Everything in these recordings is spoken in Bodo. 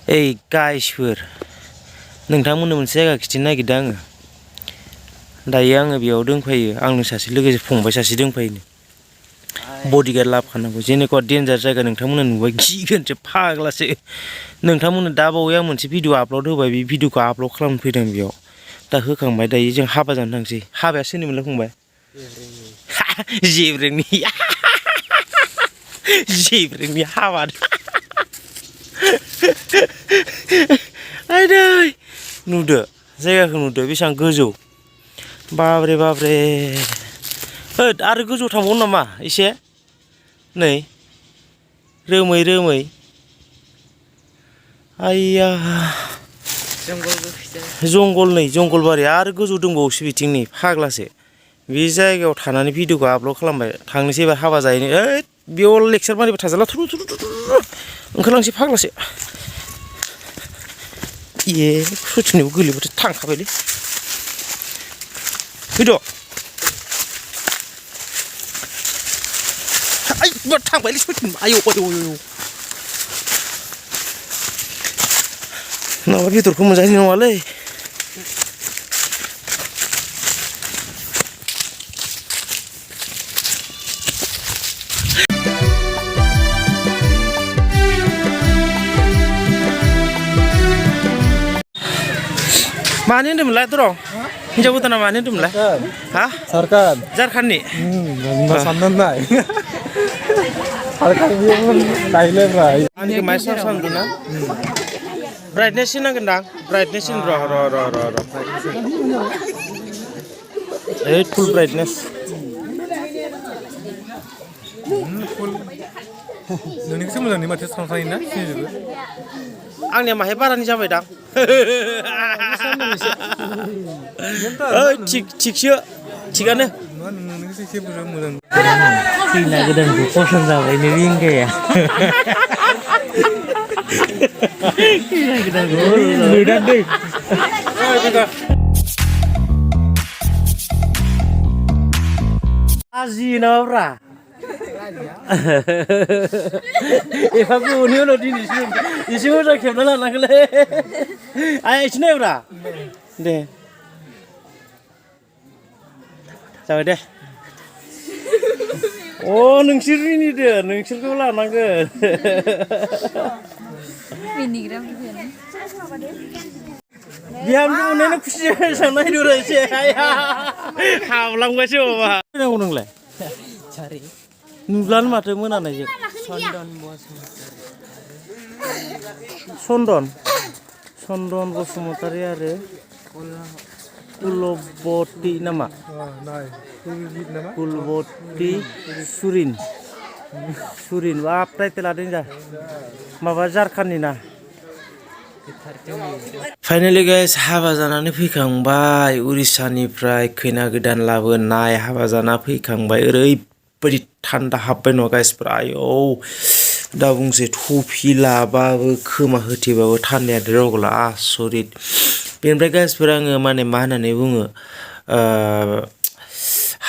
ओइ गाइसफोर नोंथांमोननो मोनसे जायगा खिन्थानो नागिरदों आङो दायो आङो बेयाव दंफायो आंनो सासे लोगो फंबाय सासे दंफायोनो बडिगार्ड लाबोखानांगौ जेनेखा डेन्जार जायगा नोंथांमोना नुबा गिगोनसो फाग्लासो नोंथांमोननो दा बावै आं मोनसे भिडिअ आपल'ड होबाय बे भिडिअखौ आपल'ड खालामनो फैदों बेयाव दा होखांबाय दायो जों हाबा जानो थांसै हाबाया सोरनिमोनलाय फंबाय जेब्रेंनि जेब्रेंनि हाबा आयदै नुदो जायगाखौ नुदो बेसेबां गोजौ बाब्रे बाब्रे होद आरो गोजौ थांबावनो नामा एसे नै रोमै रोमै आइया जंगल नै जंगलबारि आरो गोजौ दंबावोसो बिथिंनि फाग्लासो बे जायगायाव थानानै भिडिअखौ आपल'ड खालामबाय थांनोसै एबार हाबा जाहैनो ओइ बेयाव लेक्सार मारिबाय थाजाला थुरु थुरु थुरु ओंखारलांसै फाग्लासो ए सथिनिबो गोलैबाथाय थांखाबायलै फैद' आइ थांबायलै सथिन आयौ आयौ आयौ नङाबा बेदरखौ मोनजानाय नङालै मानि होन्दोंमोनलाय दर' हिनजाव गोदाना मानि होन्दोंमोनलाय हा सरकार झारखान्डनि साननाय नायलाय आंनिखौ माइ साव सानदोंना ब्राइटनेस होनांगोनदां ब्राइटनेस होन र' ओइ फुल ब्राइटनेस नोंनिखौसो मोजां माथो स्रां स्रांना सिनायजोबो आंनिया माहाय बारानि जाबायदां ओइ थिगसो थिगानो नोंनिखौसो एसे मोजां खैना गोदानखौ फसन जाबाय नों रिंगाया खैना गोदानखौ नुदानदै आजि नामाब्रा एफा गोबावनि उनाव दिनैसो एसे मोजां खेबना लानांगोनलै आइ एसे नायब्रा दे जाबाय दे अ नोंसोर मिनिदो नोंसोरखौ लानांगोन बिहामजो मोननायनो खुसि सांनाय दर एसे हाबलांबायसो माबा नांगौ नोंलाय नुब्लानो माथो मोनानायजों सन्दन बसुमतारी आरो कुलबती नामा कुलबती सुरिन बाप टाइटेल लादों जा माबा झारखान्डनि ना फाइनालि गाइस हाबा जानानै फैखांबाय उरिस्सानिफ्राय खैना गोदान लाबोनाय हाबा जाना फैखांबाय ओरैबायदि थान्दा हाबबाय नङा गाइसफोरा आयौ दा बुंसै टफि लाबाबो खोमा होथेबाबो थान्दाया रावगोला आसरित बेनिफ्राय गाइसफोर आङो माने मा होननानै बुङो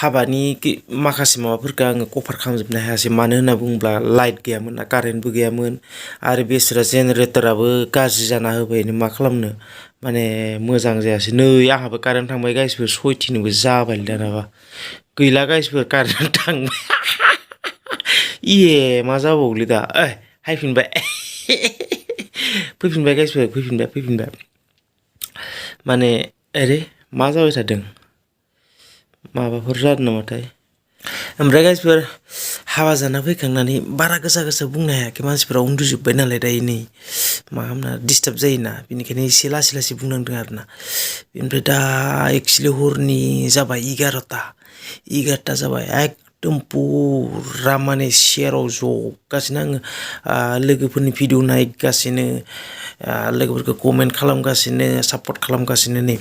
हाबानि माखासे माबाफोरखौ आङो कभार खालामजोबनो हायासै मानो होनना बुङोब्ला लाइट गैयामोन ना कारेन्टबो गैयामोन आरो बेसोरा जेनेरेटराबो गाज्रि जाना होबायनो मा खालामनो माने मोजां जायासै नै आंहाबो कारेन्ट थांबाय गाइसफोर सयथिनोबो जाबाय दानाबा गैला गाइसफोर कारेन्ट थांबाय इये मा जाबावलै दा हायफिनबाय फैफिनबाय गाइसफोर फैफिनबाय माने अरे मा जाबाय थादों माबाफोर जादों नामाथाय ओमफ्राय गाइसफोर हाबा जाना फैखांनानै बारा गोसा बुंनो हायाखै मानसिफोरा उन्दुजोब्बाय नालाय दायो नै मा खालामना डिस्टार्ब जायोना बेनिखायनो एसे लासै बुंनांदों आरोना बेनिफ्राय दा एक्सुवेलि हरनि जाबाय 11ता जाबाय एकदम पुरा माने सेराव जगासिनो आङो लोगोफोरनि भिडिअ नायगासिनो लोगोफोरखौ कमेन्ट खालामगासिनो सापर्ट खालामगासिनो नै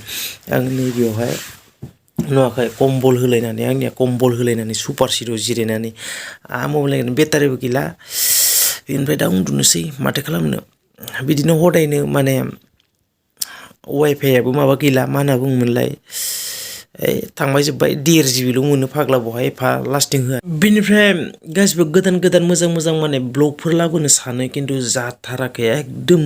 आं नैबेयावहाय नुवाखै कम्बल होलायनानै आंनिया कम्बल होलायनानै सुपार सिटआव जिरायनानै मबाइल नायनानै बेटारिबो गैला बेनिफ्राय दा उन्दुनोसै माथो खालामनो बिदिनो हदायनो माने वाइफाइआबो माबा गैला मा होनना बुङोमोनलाय थांबाय जोब्बाय 1.5 GB मोनो फाग्ला बहाय एफा लास्टिं होआ बेनिफ्राय गासिबो गोदान गोदान मोजां मोजां माने ब्लगफोर लाबोनो सानो खिन्थु जाथाराखै एकदम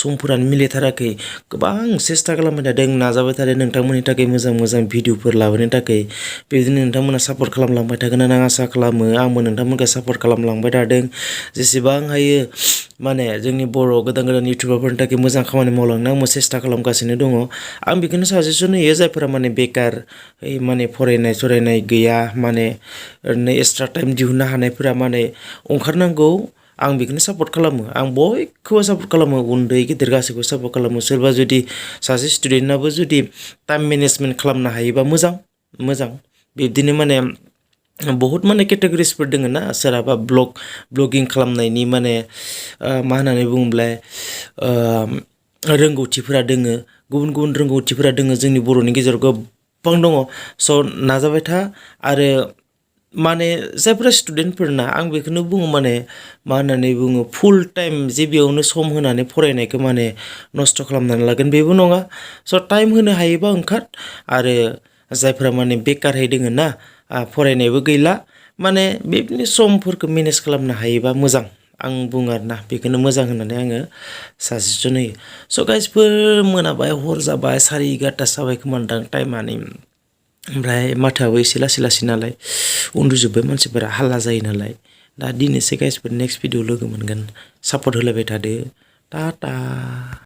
समफोरानो मिलायथाराखै गोबां सेस्था खालामबाय थादों नाजाबाय थादों नोंथांमोननि थाखाय मोजां मोजां भिडिअफोर लाबोनो थाखाय बेबायदिनो नोंथांमोना सापर्ट खालामलांबाय थागोन होनना आं आसा खालामो आंबो नोंथांमोनखौ सापर्ट खालामलांबाय थादों जेसेबां हायो माने जोंनि बर' गोदान गोदान इउटुबारफोरनि थाखाय मोजां खामानि मावलांनो आंबो सेस्था खालामगासिनो दङ आं बेखौनो साजेसन होयो जायफोरा माने बेकार माने फरायनाय गैया माने ओरैनो एक्सट्रा टाइम दिहुननो हानायफोरा माने ओंखारनांगौ आं बेखौनो सापर्ट खालामो आं बयखौबो सापर्ट खालामो उन्दै गिदिर गासैखौबो सापर्ट खालामो सोरबा जुदि सासे स्टुडेन्टआबो जुदि टाइम मेनेजमेन्ट खालामनो हायोबा मोजां बिब्दिनो माने बहुत माने केटेगरिसफोर दङ ना सोरहाबा ब्लगिं खालामनायनि माने मा होननानै बुङोब्ला रोंगौथिफोरा दोङो गुबुन गुबुन रोंगौथिफोरा दोङो जोंनि बर'नि गेजेराव गोबां दङ स' नाजाबाय था आरो माने जायफोरा स्टुडेन्टफोरना आं बेखौनो बुङो माने मा होननानै बुङो फुल टाइम जे बेयावनो सम होनानै फरायनायखौ माने नस्थ' खालामनानै लागोन बेबो नङा स' टाइम होनो हायोबा ओंखार आरो जायफोरा माने बेकारहै दोङो ना फरायनायबो गैला माने बेबायदिनो समफोरखौ मेनेज खालामनो हायोबा मोजां आं बुङो आरोना बेखौनो मोजां होननानै आङो साजेसन होयो स' गाइसफोर मोनाबाय हर जाबाय 11:30 जाबाय खोमादां टाइमानो ओमफ्राय माथोआबो एसे लासै लासै नालाय उन्दुजोब्बाय मानसिफोरा हाल्ला जायो नालाय दा दिनैसो गाइसफोर नेक्स्ट भिडिअ लोगो मोनगोन सापर्ट होलायबाय थादो टाटा